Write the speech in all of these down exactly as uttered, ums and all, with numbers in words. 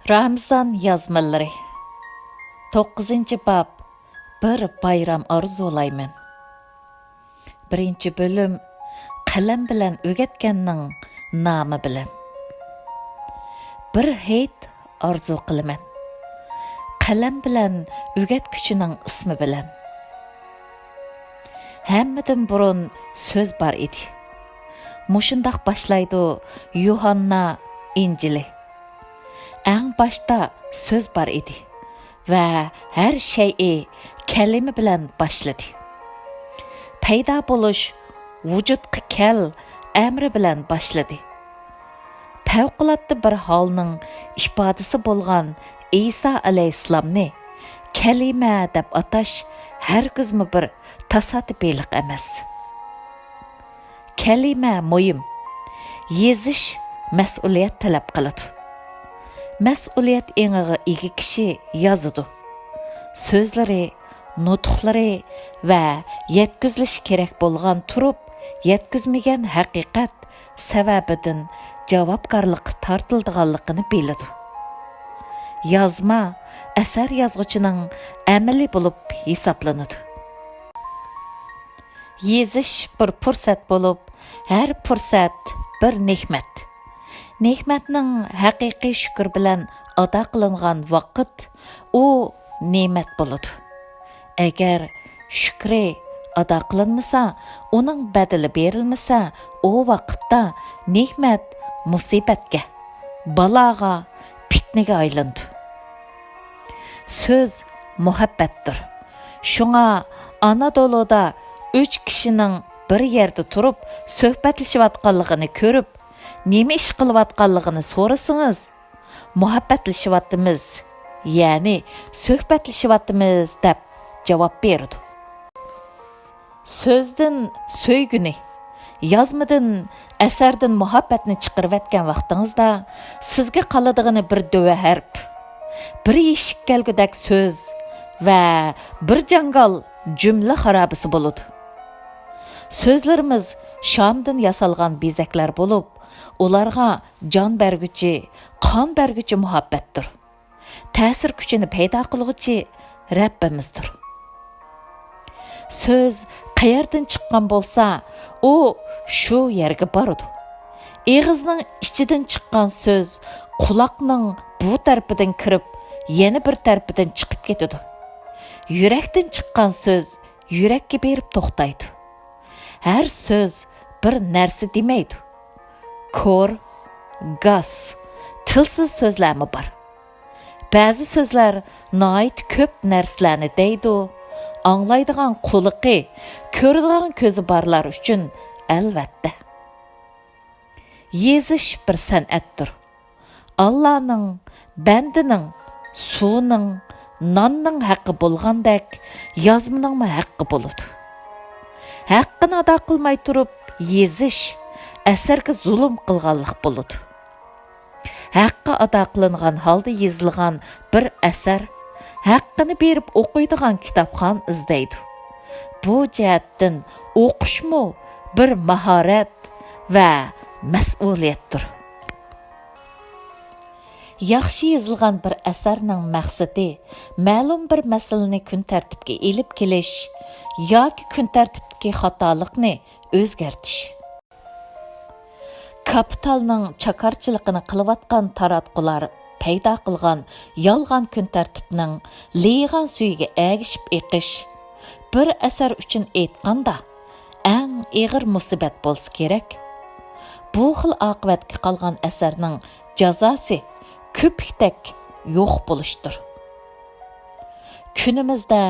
رامىزان يازمىلىرى. توققۇزىنچى باب. بىر بايرام ئارزۇلايمەن. بىرىنچى بۆلۈم. قەلەم بىلەن ئۆگەتكەننىڭ نامى بىلەن. بىر ھېيت ئارزۇ قىلىمەن، قەلەم بىلەن ئۆگەتكۈچىنىڭ ئىسمى بىلەن. ھەممىدىن بۇرۇن سۆز بار ئىدى. مۇشۇنداق باشلايدۇ يۇھاننا ئىنجىلى. ئەڭ باشتا سۆز بار ئىدى ۋە ھەر شەيئى كەلىمە بىلەن باشلىدى. پەيدا بولۇش، ۋۇجۇدقا كەل ئەمرى بىلەن باشلىدى. پەۋقۇلئاددە بىر ھالنىڭ ئىپادىسى بولغان ئىسا ئەلەيھىسسالامنى كەلىمە دەپ ئاتاش ھەرگىزمۇ بىر تاسادىپىيلىق ئەمەس. كەلىمە مۇھىم. يېزىش مەسئۇلىيەت تەلەپ قىلىدۇ. مەسئۇلىيەت ئېڭىغا ئىگە كىشى يازىدۇ. سۆزلىرى، نۇتۇقلىرى ۋە يەتكۈزۈلۈشى كېرەك بولغان تۇرۇپ يەتكۈزمىگەن ھەقىقەت سەۋەبىدىن جاۋابكارلىققا تارتىلىدىغانلىقىنى بىلىدۇ. يازما ئەسەر يازغۇچىنىڭ ئەمىلى بولۇپ ھېسابلىنىدۇ. يېزىش بىر پۇرسەت بولۇپ، ھەر پۇرسەت بىر نېمەت. نېمەتنىڭ ھەقىقىي شۈكۈر بىلەن ئادا قىلىنغان ۋاقىت ئۇ نېمەت بولىدۇ. ئەگەر شۈكرى ئادا قىلىنمىسا، ئۇنىڭ بەدىلى بېرىلمىسە، ئۇ ۋاقىتتا نېمەت مۇسىبەتكە، بالاغا، پىتنىگە ئايلىنىدۇ. سۆز مۇھەببەتتۇر. شۇڭا ئانادولۇدا ئۈچ كىشىنىڭ بىر يەردە تۇرۇپ سۆھبەتلىشىۋاتقانلىقىنى كۆرۈپ، نېمە ئىش قىلىۋاتقانلىقىنى سورىسىڭىز، مۇھەببەتلىشىۋاتىمىز، يەنى سۆھبەتلىشىۋاتىمىز دەپ جاۋاب بېرىدۇ. سۆزدىن سۆيگۈنى، يازمىدىن، ئەسەردىن مۇھەببەتنى چىقىرىۋەتكەن ۋاقتىڭىزدا، سىزگە قالىدىغىنى بىر دۆۋە ھەرپ، بىر يېشىك كەلگۈدەك سۆز ۋە بىر جاڭگال جۈملە خارابىسى بولىدۇ. سۆزلىرىمىز شامدىن ياسالغان بېزەكلەر بولۇپ، ئۇلارغا جان بەرگۈچى، قان بەرگۈچى مۇھەببەتتۇر. تەسىر كۈچىنى پەيدا قىلغۇچى رەببىمىزدۇر. سۆز قەيەردىن چىققان بولسا، ئۇ شۇ يەرگە بارىدۇ. ئېغىزنىڭ ئىچىدىن چىققان سۆز قۇلاقنىڭ بۇ تەرىپىدىن كىرىپ، يەنە بىر تەرىپىدىن چىقىپ كېتىدۇ. يۈرەكتىن چىققان سۆز يۈرەككە بېرىپ توختايدۇ. ھەر سۆز بىر نەرسە دېمەيدۇ. كور، گاس، تىلسىز سۆزلەرمۇ بار. بەزى سۆزلەر ناھايىتى كۆپ نەرسىلەرنى دەيدۇ، ئاڭلايدىغان قۇلىقى، كۆرىدىغان كۆزى بارلار ئۈچۈن ئەلۋەتتە. يېزىش بىر سەنئەتتۇر. ئاللانىڭ، بەندىنىڭ، سۇنىڭ، ناننىڭ ھەققى بولغاندەك، يازمىنىڭمۇ ھەققى بولىدۇ. ھەققىنى ئادا قىلماي تۇرۇپ يېزىش ئەسەرگە زۇلۇم قىلغانلىق بولىدۇ. ھەققى ئادا قىلىنغان ھالدا يېزىلغان بىر ئەسەر ھەققىنى بېرىپ ئوقۇيدىغان كىتابخانا ئىزدەيدۇ. بۇ جەھەتتىن ئوقۇشمۇ بىر ماھارەت ۋە مەسئۇلىيەتتۇر. ياخشى يېزىلغان بىر ئەسەرنىڭ مەقسىتى مەلۇم بىر مەسىلىنى كۈن تەرتىپكە ئېلىپ كېلىش ياكى كۈن تەرتىپتىكى خاتالىقنى ئۆزگەرتىش. كاپىتالنىڭ چاكارچىلىقىنى قىلىۋاتقان تاراتقۇلار پەيدا قىلغان يالغان كۈن تەرتىپنىڭ لېيىغان سۈيىگە ئەگىشىپ ئېقىش، بىر ئەسەر ئۈچۈن ئېيتقاندا، ئەڭ ئېغىر مۇسىبەت بولسا كېرەك. بۇ خىل ئاقىۋەتكە قالغان ئەسەرنىڭ جازاسى كۆپۈكتەك يوق بولۇشتۇر. كۈنىمىزدە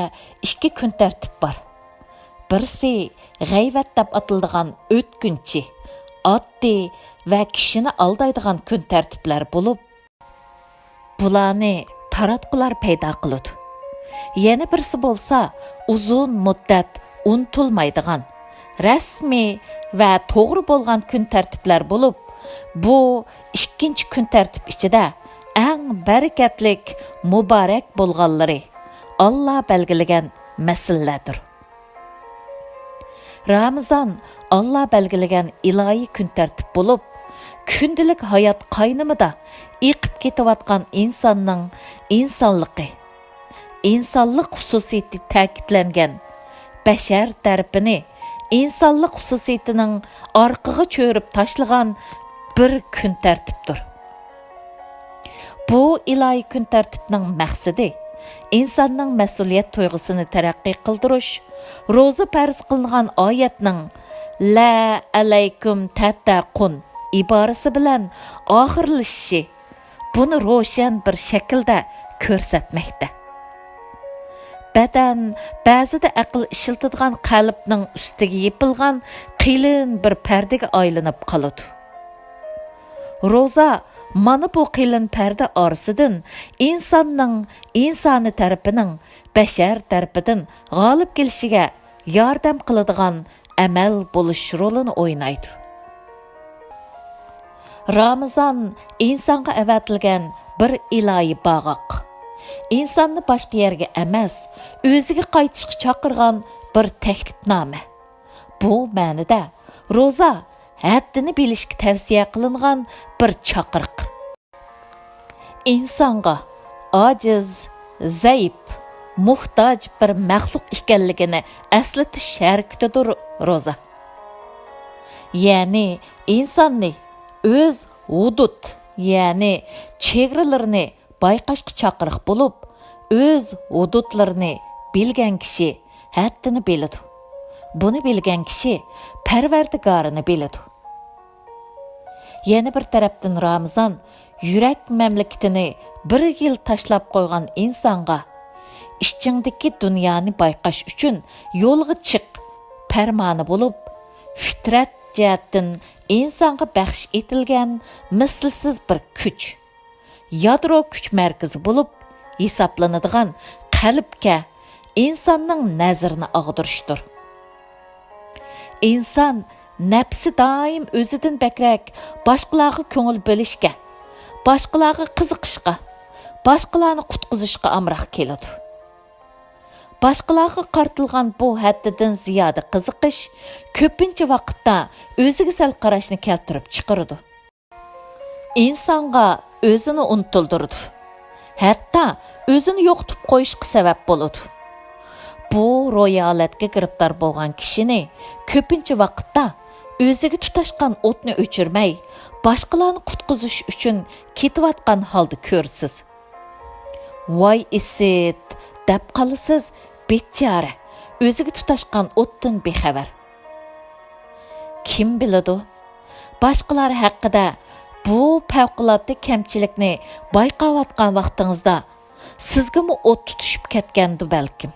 ئىككى كۈن تەرتىپ بار. بىرسى غەيۋەت دەپ ئاتىلىدىغان ئۆتكۈنچى، ئاددىي ۋە كىشىنى ئالدايدىغان كۈن تەرتىپلەر بولۇپ، بۇلارنى تاراتقۇلار پەيدا قىلىدۇ. يەنە بىرسى بولسا ئۇزۇن مۇددەت ئۇنتۇلمايدىغان، رەسمىي ۋە توغرا بولغان كۈن تەرتىپلەر بولۇپ، بۇ ئىككىنچى كۈن تەرتىپ ئىچىدە ئەڭ بەرىكەتلىك، مۇبارەك بولغانلىرى ئاللا بەلگىلىگەن مەسىلىلەردۇر. رامىزان ئاللا بەلگىلىگەن ئىلاھىي كۈن تەرتىپ بولۇپ، كۈندىلىك ھايات قاينىمىدا ئېقىپ كېتىۋاتقان ئىنساننىڭ ئىنسانلىقى، ئىنسانلىق خۇسۇسىيىتى تەكىتلەنگەن بەشەر تەرىپىنى ئىنسانلىق خۇسۇسىيىتىنىڭ ئارقىغا چۆرۈپ تاشلىغان بىر كۈن تەرتىپتۇر. بۇ ئىلاھىي كۈن تەرتىپنىڭ مەقسىتى ئىنساننىڭ مەسئۇلىيەت تۇيغۇسىنى تەرەققىي قىلدۇرۇش، روزا پەرز قىلىنغان ئايەتنىڭ «لە ئەلەيكۇم تەتەقۇن» ئىبارىسى بىلەن ئاخىرلىشىشى، بۇنى روشەن بىر شەكىلدە كۆرسەتمەكتە. بەدەن بەزىدە ئەقىل ئىشلىتىدىغان قەلبنىڭ ئۈستىگە يېپىلغان قېلىن بىر پەردىگە ئايلىنىپ قالىدۇ. روزا مانا بۇ قېلىن پەردە ئارىسىدىن ئىنساننىڭ ئىنسانىي تەرىپىنىڭ بەشەر تەرىپىدىن غالىب كېلىشىگە ياردەم قىلىدىغان ئەمەل بولۇش رولىنى ئوينايدۇ. رامىزان ئىنسانغا ئەۋەتىلگەن بىر ئىلاھىي باغاق. ئىنساننى باشقا يەرگە ئەمەس، ئۆزىگە قايتىشقا چاقىرغان بىر تەكلىپنامە. بۇ مەنىدە روزا ھەددىنى بىلىشكە تەۋسىيە قىلىنغان بىر چاقىرىق. ئىنسانغا ئاجىز، زەئىپ، موھتاج بىر مەخلۇق ئىكەنلىكىنى ئەسلىتىش ھەرىكىتىدۇر روزا. يەنى ئىنساننى ئۆز ھۇدۇد، يەنى چېگرىلىرىنى بايقاشقا چاقىرىق بولۇپ، ئۆز ھۇدۇدلىرىنى بىلگەن كىشى ھەددىنى بىلىدۇ. بۇنى بىلگەن كىشى پەرۋەردىگارىنى بىلىدۇ. يەنە بىر تەرەپتىن رامىزان يۈرەك مەملىكىتىنى بىر يىل تاشلاپ قويغان ئىنسانغا ئىچىڭدىكى دۇنيانى بايقاش ئۈچۈن يولغا چىق پەرمانى بولۇپ، فىترەت جەھەتتىن ئىنسانغا بەخش ئېتىلگەن مىسلىسىز بىر كۈچ. يادرو كۈچ مەركىزى بولۇپ ھېسابلىنىدىغان قەلبكە ئىنساننىڭ نەزىرىنى ئاغدۇرۇشتۇر. ئىنسان نەپسى دائىم ئۆزىدىن بەكرەك باشقىلارغا كۆڭۈل بۆلۈشكە، باشقىلارغا قىزىقىشقا، باشقىلارنى قۇتقۇزۇشقا ئامراق كېلىدۇ. باشقىلارغا قارىتىلغان بۇ ھەددىدىن زىيادە قىزىقىش كۆپىنچە ۋاقىتتا ئۆزىگە سەل قاراشنى كەلتۈرۈپ چىقىرىدۇ. ئىنسانغا ئۆزىنى ئۇنتۇلدۇرىدۇ. ھەتتا ئۆزىنى يوقىتىپ قويۇشقا سەۋەب بولىدۇ. بۇ روھىي ھالەتكە گىرىپتار بولغان كىشىنى كۆپىنچە ۋاقىتتا ئۆزىگە تۇتاشقان ئوتنى ئۆچۈرمەي، باشقىلارنى قۇتقۇزۇش ئۈچۈن كېتىۋاتقان ھالدا كۆرىسىز. «ۋاي ئىسىت» دەپ قالىسىز، بىچارە، ئۆزىگە تۇتاشقان ئوتتىن بىخەۋەر. كىم بىلىدۇ، باشقىلار ھەققىدە بۇ پەۋقۇلئاددە كەمچىلىكنى بايقاۋاتقان ۋاقتىڭىزدا سىزگىمۇ ئوت تۇتۇشۇپ كەتكەندۇ بەلكىم.